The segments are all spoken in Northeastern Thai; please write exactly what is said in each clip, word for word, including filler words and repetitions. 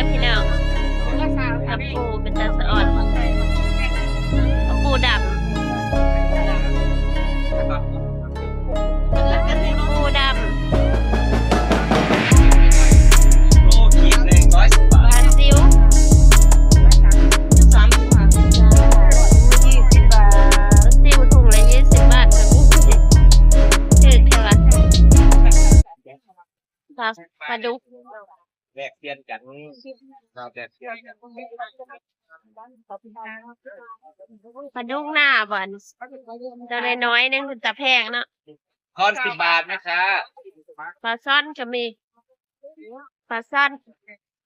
พี่น้อง กระปูเป็นตาสะออน กระปูดำ กระปูดำ โลขีดหนึ่งร้อยสิบบา ป ท ลาซิว สามสิบบาท ยี่สิบบาท ปลาซิวถุงละยี่สิบบาทค่ะ ถือแค่ละปลาปลาดุก แลกเปลี่ยนกันครับแลกเปลี่ยนกัน ปลาดุกหน้าบ่อน ตัวน้อยๆนึงเป็นตาแพงเนาะ ทอนสิบบาทนะคะ ปลาซ่อนก็มี ปลาซ่อน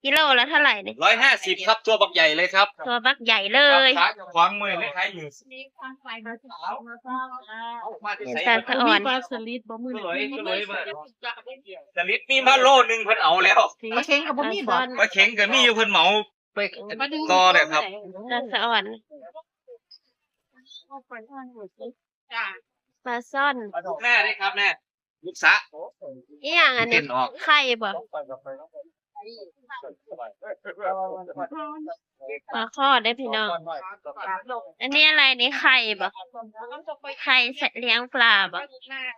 กิโลละเท่าไหร่นี่ ร้อยห้าสิบครับ ตัวบักใหญ่เลยครับ ตัวบักใหญ่เลย ขายขวางมือเลยขายอยู่มาที่ เป็น ใส่ ตาสะออน ปลาสลิดบ่มื้อ ก็เลยก็เลยมาสลิดมีมาโลหนึ่งเพิ่นเอาแล้ว ปลาเค็งก็บ่มีบ่ ปลาซ่อน ปลาเข็งก็มีอยู่เพิ่นเหมาไปต่อเลยครับ ปลาสะออน ปลาซ่อน ปลาดุกหน้าด้วยครับแม่ลูกสะ อีหยังอันนี้ เต้นออก ไข่บ่ ปลาข้อได้อพี่น้อง อันนี้อะไรนี่ไข่บ่ ไข่เลี้ยงปลาบ่ อ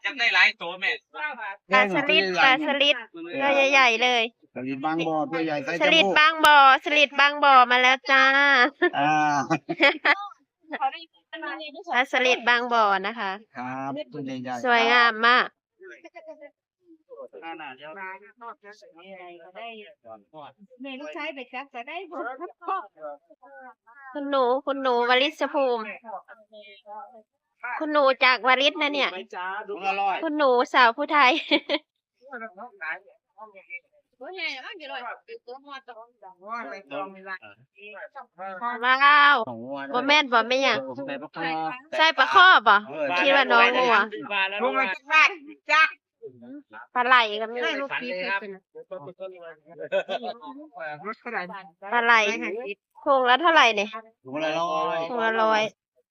ยากได้หลายตัวแม่ ปลาสลิด ปลาสลิด ตัวใหญ่ๆเลย สลิดบางบ่อตัวใหญ่ไซส์ สลิด จัมโบ้ บางบ่อ สลิดบางบ่อมาแล้วจ้า อ่า ปลาสลิดบางบ่อนะคะ ครับตัวใหญ่ๆ สวยงามมาก แม่ลูกชายไปจับก็ได้บ่ คุณหนู คุณหนูวลิชภูมิ คุณหนูจากวลิชนะเนี่ย ถุงละร้อย คุณหนูสาวผู้ไทย ว้าว สองวัน บ่แม่นบ่แม่นหยัง ใส่ปลาข้อบ่ คิดว่าน้องงัว ถุงละจักบาทจัก ปลาไหลก็มี ได้ลูกปี๊ดเลยเป็น ปลาไหลถุงละเท่าไหร่เนี่ย ถุงละร้อย ถุงละร้อย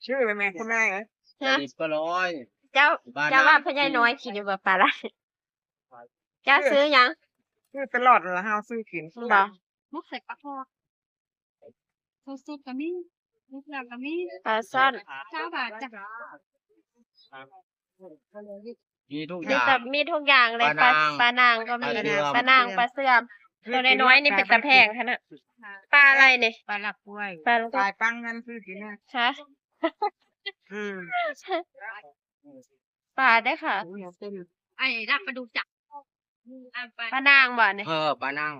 ชื่ออะไรแม่คุณนายเอ้ย ฮะ สลิดก็ร้อย เจ้า บ้าน เจ้าว่า น้ำ พญาน้อยกินอยู่บ่ปลาไหล เจ้าซื้อหยัง ชื่อตลอดเลยเฮาซื้อกิน บ่ มุกใส่ปลาทอดซุปๆก็มีซุปแล้วก็มี ปลาซ่อน เก้าบาทจ้ะ มีทุกอ มี ย่าง แต่มีทุกอย่างเลย ปลา ปลานาง ปลานางก็มี ปลาเสื่อม ปลานางปลาเสื่อม ตัวน้อยๆนี่เป็นตาแพงขนาด ปลาอะไรเนี่ย ปลาหลักกล้วย ปลา ตายปังเงินซื้อกินนะ ฮะ อืม ปลาได้อค่ะ โอ้ยเส้น ไอ้ลาบปลาดุกจ้ะอ่ะไป ปลานางบ่เนี่ย เออปลานาง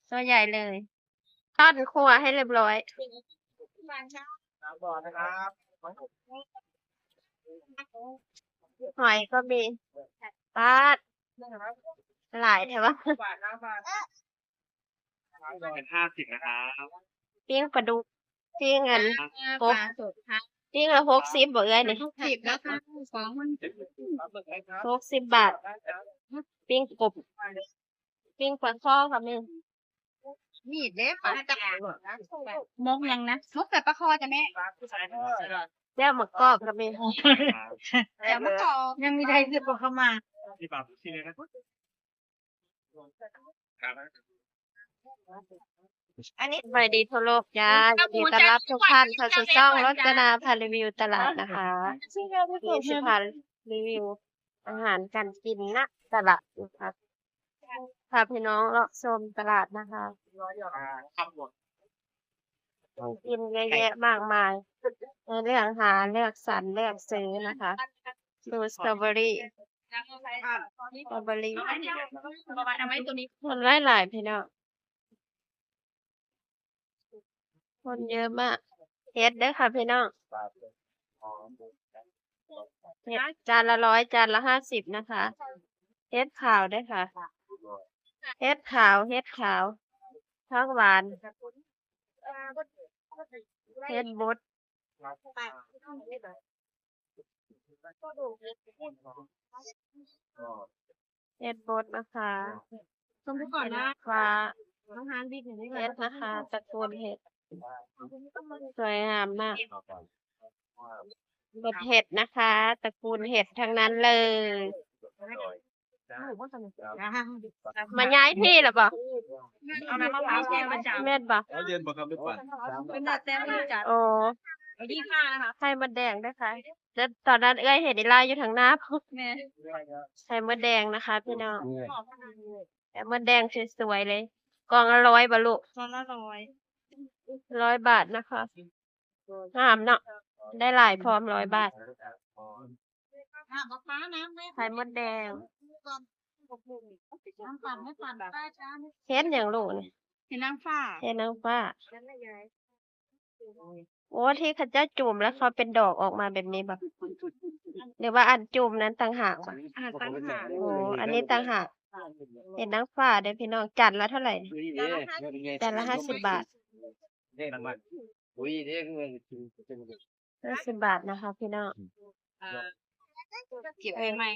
ตัวใหญ่เลย ต้อนครัวให้เรียบร้อย บ่อนะครับ หอยก็มีปลาดหลายแถวว่า เป็นห้าสิบนะครับ ปิ้งปลาดุก ปิ้งอัน ปลาสดค่ะ ปิ้งละหกสิบบ่เอ้ยนี่ หกสิบแล้วค่ะสองมัน หกสิบบาท ปิ้งกบ ปิ้งปลาข้อกับนี่ มีดเด้ปลาจับมกยังนะมกใส่ปลาคอจ้ะแม่ แจ่วหมกกอกกับนี่ แต่มะกอก ยังมีได้ซื้อปลาเข้ามา ที่ปลาที่เลยนะ อันนี้สบายดีทั่วโลกจ้า ยินดีต้อนรับทุกท่านเข้าสู่ช่องรจนาพารีวิวตลาดนะคะ ที่สิพารีวิวอาหารการกินณตลาดนะคะ พาพี่น้องเลาะชมตลาดนะคะ ของกินเยอะแยะมากมาย ในเรื่องหาเลือกสรรเลือกซื้อนะคะ ดูสตรอเบอรี่ สตรอเบอรี่ เอาไว้ตัวนี้ คนหลายๆพี่น้อง คนเยอะมาก เห็ดเด้อค่ะพี่น้อง เห็ดจานละร้อย จานละห้าสิบนะคะ เห็ดขาวเด้อค่ะ เห็ดขาว เห็ดขาว ผักหวาน เห็ดบด เห็ดบดนะคะ ชมดูก่อนนะ ฟ้า น้องฮานบิดอย่างนี้ เห็ดนะคะ ตระกูลเห็ด สวยงามมาก บดเห็ดนะคะ ตระกูลเห็ดทั้งนั้นเลย มาย้ายที่แล้วบ่ เอาน้ำมะพร้าวแช่ไว้จ้ะ แม่นบ่ เอาเย็นบ่ครับไม่ปั่น เป็นแบบแช่ไว้จ้ะ โอ้ ยี่สิบห้านะคะ ไข่มดแดงนะคะ แล้วตอนนั้นเอื้อยเห็นอีลาอยู่ทางหน้า แม่ ไข่มดแดงนะคะพี่น้อง ไข่มดแดงสวยๆเลย กล่องละร้อยบ่ลูก กล่องละร้อย ร้อยบาทนะคะ งามเนาะ ได้หลายพร้อมร้อยบาท อ่ะบอกป้าน้ำไม่ ไข่มดแดง น้ำปั่นไม่ปั่นป้าจ้า เห็ดหยังลูกนี่ เห็ดนางฟ้า เห็ดนางฟ้า โอ้ ที่เขาเจ้าจุ่มแล้วเขาเป็นดอกออกมาแบบนี้บ่ หรือว่าอันจุ่มนั้นต่างหากบ่ อาหารต่างหาก โอ้ อันนี้ต่างหาก เห็ดนางฟ้าเด้อพี่น้อง จันละเท่าไหร่ นี่เด้ จันละห้าสิบบาท เด้รางวัลอุ้ยเด้คือมันกินเป็น ห้าสิบบาทนะคะพี่น้อง เอ่อเก็บไว้ใหม่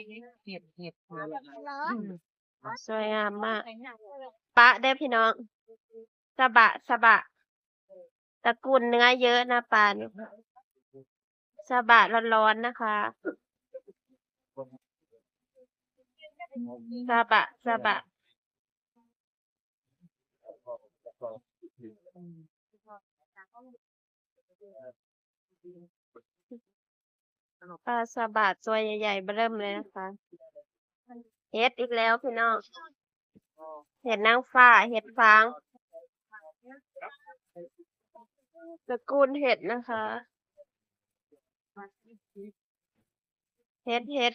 เห็ดเห็ด สวยงามมาก ปะเด้อพี่น้อง สะบะ สะบะ ตระกูลเนื้อเยอะนะปลานี่ สะบะร้อนๆนะคะ สะบะ สะบะ ปลาสะบะตัวใหญ่ๆเบิ่มเลยนะคะ เห็ดอีกแล้วพี่น้อง เห็ดนางฟ้า เห็ดฟาง ตระกูลเห็ดนะคะ เห็ด เห็ด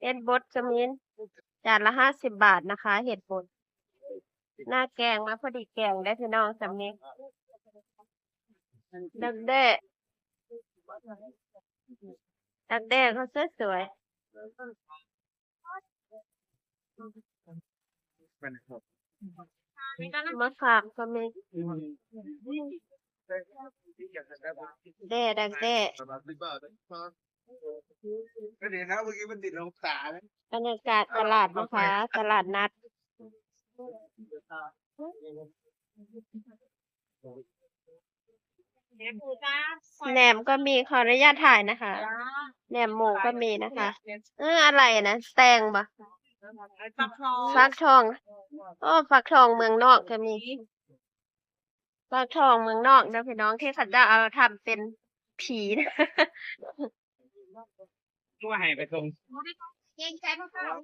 เห็ดบดก็มี จานละห้าสิบบาทนะคะ เห็ดบด หน้าแกงมาพอดีแกงได้พี่น้อง สำนี้ ดักแด้ ดักแด้ก็สวยๆ มะขามก็มี แด้ ดักแด้ ก็เดี๋ยวนะเมื่อกี้มันติดลงตาเลย บรรยากาศตลาดนะคะ ตลาดนัด เห็ดหมูจ้า แหนมก็มี ขออนุญาตถ่ายนะคะ แหนมหมูก็มีนะคะ เออ อะไรนะ แตงบ่ ฟักทอง ฟักทอง โอ้ ฟักทองเมืองนอกก็มี ฟักทองเมืองนอกนะพี่น้อง ที่เขาจะเอาทำเป็นผีนะ ตัวให้ไปส่ง เกรงใจมะพร้าว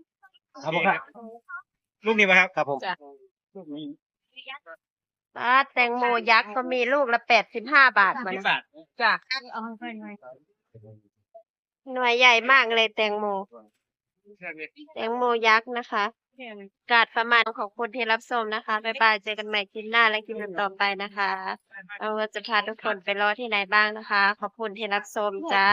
ครับผมครับ ลูกนี้ป่ะครับ ครับผม ปาด แตงโมยักษ์ก็มี ลูกละแปดสิบห้าบาทมา สิบ นะ บาท จ้ะเอาไปหน่อย หน่วยใหญ่มากเลยแตงโม แตงโมยักษ์นะคะ กาดประมาณ ขอบคุณที่รับชมนะคะ บ๊ายบาย เจอกันใหม่คลิปหน้าและคลิปต่อไปนะคะ เอาว่าจะพาทุกคนไปรอที่ไหนบ้างนะคะ ขอบคุณที่รับชมจ้า